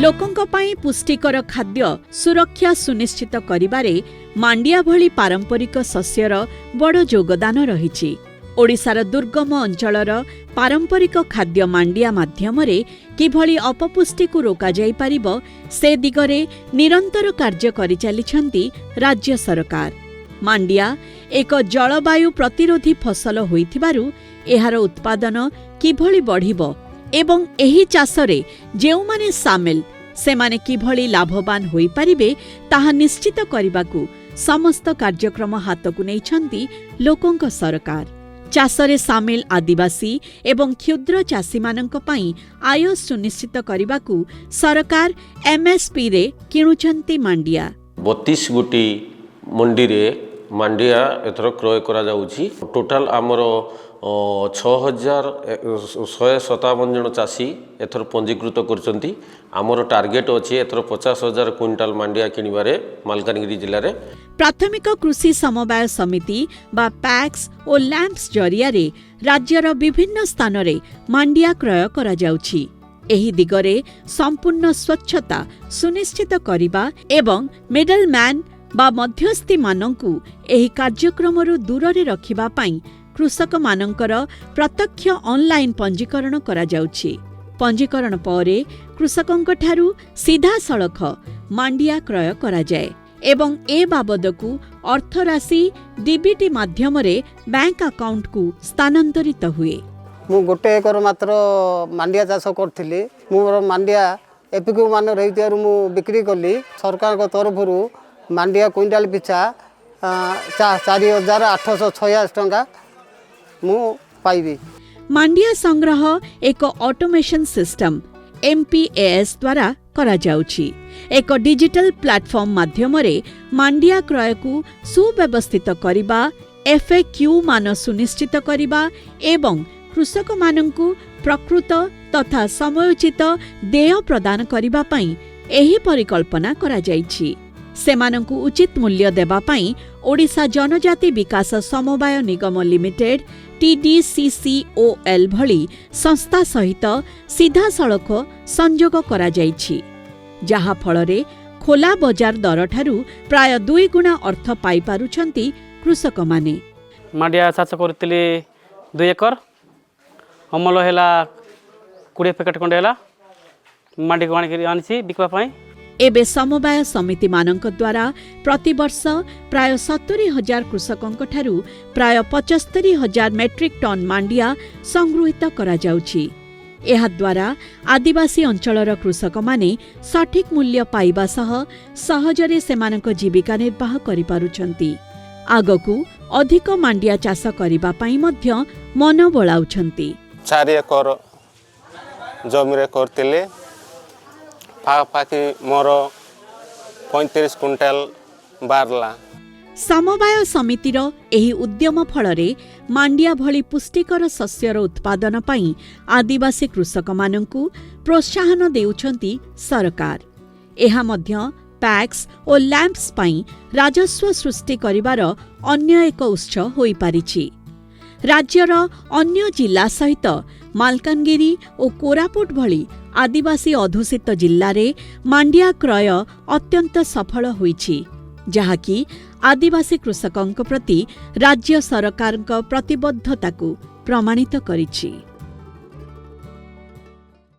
ଲୋକଙ୍କ ପାଇଁ ପୁଷ୍ଟିକର ଖାଦ୍ୟ ସୁରକ୍ଷା ସୁନିଶ୍ଚିତ କରିବାରେ ମାଣ୍ଡିଆ ଭଳି ପାରମ୍ପରିକ ଶସ୍ୟର ବଡ଼ ଯୋଗଦାନ ରହିଛି। ଓଡ଼ିଶାର ଦୁର୍ଗମ ଅଞ୍ଚଳର ପାରମ୍ପରିକ ଖାଦ୍ୟ ମାଣ୍ଡିଆ ମାଧ୍ୟମରେ କିଭଳି ଅପପୁଷ୍ଟିକୁ ରୋକାଯାଇପାରିବ, ସେ ଦିଗରେ ନିରନ୍ତର କାର୍ଯ୍ୟ କରିଚାଲିଛନ୍ତି ରାଜ୍ୟ ସରକାର। ମାଣ୍ଡିଆ ଏକ ଜଳବାୟୁ ପ୍ରତିରୋଧୀ ଫସଲ ହୋଇଥିବାରୁ ଏହାର ଉତ୍ପାଦନ କିଭଳି ବଢ଼ିବ ଏବଂ ଏହି ଚାଷରେ ଯେଉଁମାନେ ସାମିଲ ସେମାନେ କିଭଳି ଲାଭବାନ ହୋଇପାରିବେ, ତାହା ନିଶ୍ଚିତ କରିବାକୁ ସମସ୍ତ କାର୍ଯ୍ୟକ୍ରମ ହାତକୁ ନେଇଛନ୍ତି ଲୋକଙ୍କ ସରକାର। ଚାଷରେ ସାମିଲ ଆଦିବାସୀ ଏବଂ କ୍ଷୁଦ୍ର ଚାଷୀମାନଙ୍କ ପାଇଁ ଆୟ ସୁନିଶ୍ଚିତ କରିବାକୁ ସରକାର ଏମ୍ଏସ୍ପିରେ କିଣୁଛନ୍ତି ମାଣ୍ଡିଆ। 32 ଗୋଟି ମଣ୍ଡିରେ ମାଣ୍ଡିଆ ଏଥର କ୍ରୟ କରାଯାଉଛି। ଟୋଟାଲ ଆମର 6157 ଜଣ ଚାଷୀ ଏଥର ପଞ୍ଜୀକୃତ କରିଛନ୍ତି। ଆମର ଟାର୍ଗେଟ୍ ଅଛି ଏଥର 50,000 କୁଇଣ୍ଟାଲ ମାଣ୍ଡିଆ କିଣିବାରେ ମାଲକାନଗିରି ଜିଲ୍ଲାରେ। ପ୍ରାଥମିକ କୃଷି ସମବାୟ ସମିତି ବା ପ୍ୟାକ୍ସ ଓ ଲ୍ୟାମ୍ପସ୍ ଜରିଆରେ ରାଜ୍ୟର ବିଭିନ୍ନ ସ୍ଥାନରେ ମାଣ୍ଡିଆ କ୍ରୟ କରାଯାଉଛି। ଏହି ଦିଗରେ ସମ୍ପୂର୍ଣ୍ଣ ସ୍ୱଚ୍ଛତା ସୁନିଶ୍ଚିତ କରିବା ଏବଂ ମିଡଲମ୍ୟାନ୍ ବା ମଧ୍ୟସ୍ଥିମାନଙ୍କୁ ଏହି କାର୍ଯ୍ୟକ୍ରମରୁ ଦୂରରେ ରଖିବା ପାଇଁ କୃଷକମାନଙ୍କର ପ୍ରତ୍ୟକ୍ଷ ଅନ୍ଲାଇନ୍ ପଞ୍ଜୀକରଣ କରାଯାଉଛି। ପଞ୍ଜୀକରଣ ପରେ କୃଷକଙ୍କଠାରୁ ସିଧାସଳଖ ମାଣ୍ଡିଆ କ୍ରୟ କରାଯାଏ ଏବଂ ଏ ବାବଦକୁ ଅର୍ଥରାଶି ଡିବିଟି ମାଧ୍ୟମରେ ବ୍ୟାଙ୍କ ଆକାଉଣ୍ଟକୁ ସ୍ଥାନାନ୍ତରିତ ହୁଏ। ମୁଁ 1 ଏକର ମାତ୍ର ମାଣ୍ଡିଆ ଚାଷ କରିଥିଲି। ମୁଁ ମୋର ମାଣ୍ଡିଆ ଏଫଏକ୍ୟୁ ମାନ ରହିଥିବାରୁ ମୁଁ ବିକ୍ରି କଲି। ସରକାରଙ୍କ ତରଫରୁ ମାଣ୍ଡିଆ କୁଇଣ୍ଟାଲ ପିଛା 4886 ଟଙ୍କା ମୁଁ ପାଇବି। ମାଣ୍ଡିଆ ସଂଗ୍ରହ ଏକ ଅଟୋମେସନ୍ ସିଷ୍ଟମ ଏମ୍ପିଏଏସ୍ ଦ୍ୱାରା କରାଯାଉଛି। ଏକ ଡିଜିଟାଲ ପ୍ଲାଟଫର୍ମ ମାଧ୍ୟମରେ ମାଣ୍ଡିଆ କ୍ରୟକୁ ସୁବ୍ୟବସ୍ଥିତ କରିବା, ଏଫ୍ଏକ୍ୟୁ ମାନ ସୁନିଶ୍ଚିତ କରିବା ଏବଂ କୃଷକମାନଙ୍କୁ ପ୍ରକୃତ ତଥା ସମୟୋଚିତ ଦେୟ ପ୍ରଦାନ କରିବା ପାଇଁ ଏହି ପରିକଳ୍ପନା କରାଯାଇଛି। ସେମାନଙ୍କୁ ଉଚିତ ମୂଲ୍ୟ ଦେବା ପାଇଁ ଓଡ଼ିଶା ଜନଜାତି ବିକାଶ ସମବାୟ ନିଗମ ଲିମିଟେଡ୍, ଟିଡିସିସିଓଏଲ୍ ଭଳି ସଂସ୍ଥା ସହିତ ସିଧାସଳଖ ସଂଯୋଗ କରାଯାଇଛି, ଯାହାଫଳରେ ଖୋଲା ବଜାର ଦରଠାରୁ ପ୍ରାୟ ଦୁଇଗୁଣା ଅର୍ଥ ପାଇପାରୁଛନ୍ତି କୃଷକମାନେ। ମାଣ୍ଡିଆ ଚାଷ କରିଥିଲି 2 ଏକର। ଅମଳ ହେଲା 20 ପ୍ୟାକେଟ୍ ଖଣ୍ଡେ ହେଲା। ମାଣ୍ଡିକୁ ଆଣିକିରି ଆଣିଛି ବିକିବା ପାଇଁ। ଏବେ ସମବାୟ ସମିତିମାନଙ୍କ ଦ୍ୱାରା ପ୍ରତିବର୍ଷ ପ୍ରାୟ 70,000 କୃଷକଙ୍କଠାରୁ ପ୍ରାୟ 75,000 ମେଟ୍ରିକ୍ ଟନ୍ ମାଣ୍ଡିଆ ସଂଗୃହୀତ କରାଯାଉଛି। ଏହାଦ୍ୱାରା ଆଦିବାସୀ ଅଞ୍ଚଳର କୃଷକମାନେ ସଠିକ୍ ମୂଲ୍ୟ ପାଇବା ସହ ସହଜରେ ସେମାନଙ୍କ ଜୀବିକା ନିର୍ବାହ କରିପାରୁଛନ୍ତି। ଆଗକୁ ଅଧିକ ମାଣ୍ଡିଆ ଚାଷ କରିବା ପାଇଁ ମଧ୍ୟ ମନ ବଳାଉଛନ୍ତି। 4 ଏକର ଜମିରେ କରିଥିଲି। ପାଖାପାଖି ମୋର 35 କୁଇଣ୍ଟାଲ ବାହାରିଲା। ସମବାୟ ସମିତିର ଏହି ଉଦ୍ୟମ ଫଳରେ ମାଣ୍ଡିଆ ଭଳି ପୁଷ୍ଟିକର ଶସ୍ୟର ଉତ୍ପାଦନ ପାଇଁ ଆଦିବାସୀ କୃଷକମାନଙ୍କୁ ପ୍ରୋତ୍ସାହନ ଦେଉଛନ୍ତି ସରକାର। ଏହା ମଧ୍ୟ ପ୍ୟାକ୍ସ ଓ ଲ୍ୟାମ୍ପସ୍ ପାଇଁ ରାଜସ୍ୱ ସୃଷ୍ଟି କରିବାର ଅନ୍ୟ ଏକ ଉତ୍ସ ହୋଇପାରିଛି। ରାଜ୍ୟର ଅନ୍ୟ ଜିଲ୍ଲା ସହିତ ମାଲକାନଗିରି ଓ କୋରାପୁଟ ଭଳି ଆଦିବାସୀ ଅଧ୍ୟୁଷିତ ଜିଲ୍ଲାରେ ମାଣ୍ଡିଆ କ୍ରୟ ଅତ୍ୟନ୍ତ ସଫଳ ହୋଇଛି, ଯାହାକି ଆଦିବାସୀ କୃଷକଙ୍କ ପ୍ରତି ରାଜ୍ୟ ସରକାରଙ୍କ ପ୍ରତିବଦ୍ଧତାକୁ ପ୍ରମାଣିତ କରିଛି।